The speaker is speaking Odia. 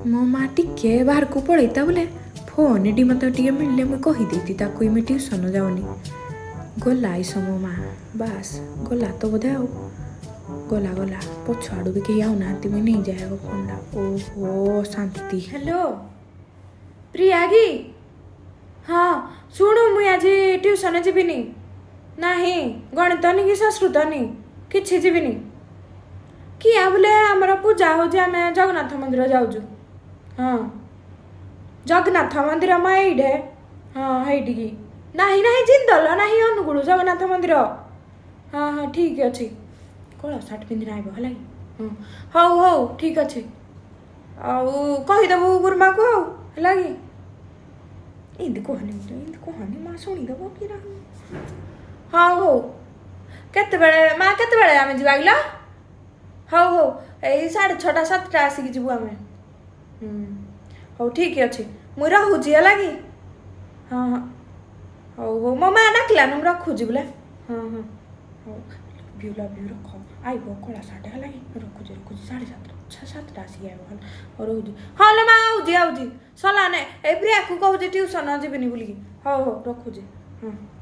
ମୋ ମା ଟିକେ ବାହାରକୁ ପଳେଇତା ବୋଲେ ଫୋନ୍ଟି ମୋତେ ଟିକେ ମିଳିଲେ ମୁଁ କହିଦେଇତି ତାକୁ, ମୁଇଁ ଟ୍ୟୁସନ୍ ଯାଉନି। ଗଲା ଏଇସ ମୋ ମା, ବାସ୍ ଗଲା ତ ବୋଧେ। ଆଉ ଗଲା ଗଲା, ପଛ ଆଡ଼ୁ ବି କେହି ଆଉନାହାନ୍ତି। ମୁଇଁ ନେଇଯାଏ ଆଗ ଫୋନ୍ଟା। ଓହୋ, ଶାନ୍ତି। ହ୍ୟାଲୋ ପ୍ରିୟା କି? ହଁ, ଶୁଣୁ, ମୁଇଁ ଆଜି ଟ୍ୟୁସନ୍ ଯିବିନି। ନାହିଁ ଗଣିତ ନି କି ସଂସ୍କୃତ ନି, କିଛି ଯିବିନି। କିଆ ବୋଲେ ଆମର ପୂଜା ହେଉଛି, ଆମେ ଜଗନ୍ନାଥ ମନ୍ଦିର ଯାଉଛୁ। ହଁ, ଜଗନ୍ନାଥ ମନ୍ଦିର ମା ଏଇଠେ। ହଁ, ହେଇଠିକି। ନାହିଁ ନାହିଁ, ଜିନ୍ଦଲ ନାହିଁ, ଅନୁଗୁଳ ଜଗନ୍ନାଥ ମନ୍ଦିର। ହଁ ହଁ, ଠିକ୍ ଅଛି। କଳା ସାର୍ଟ ପିନ୍ଧିନା ଆଇବ, ହେଲା କି? ହଁ, ହଉ ହଉ, ଠିକ୍ ଅଛି। ଆଉ କହିଦେବୁ ଗୁରୁମାକୁ ଆଉ, ହେଲା କି? ଏମିତି କୁହନି, ଏମିତି କୁହନି ମା, ଶୁଣିଦେବ କି। ହଉ ହଉ, କେତେବେଳେ ମା, କେତେବେଳେ ଆମେ ଯିବା କିଲ? ହଉ ହଉ, ଏଇ 6:30 7ଟା ଆସିକି ଯିବୁ ଆମେ। ହଉ, ଠିକ୍ ଅଛି, ମୁଁ ରହୁଛି, ହେଲା କି? ହଁ ହଁ, ହଉ ହଉ, ମୋ ମା ଡାକିଲାନ, ମୁଁ ରଖୁଛି ବୋଲେ। ହଁ ହଁ, ହଉ, ଲଭ୍ you, love you. ରଖ, ଆଇବ କଳା ସାର୍ଟ, ହେଲା କି? ରଖୁଛି ରଖୁଛି। 7:30, 7ଟା ଆସିକି ଆଇବ, ହେଲା? ହଉ, ରହୁଛି। ହଁ ଲୋ ମା, ଆଉଛି ଆଉଛି। ସଲାନେ, ଏ ପ୍ରିୟାକୁ କହୁଛି ଟ୍ୟୁସନ୍ ଯିବିନି ବୋଲିକି। ହଉ ହଉ, ରଖୁଛି। ହଁ।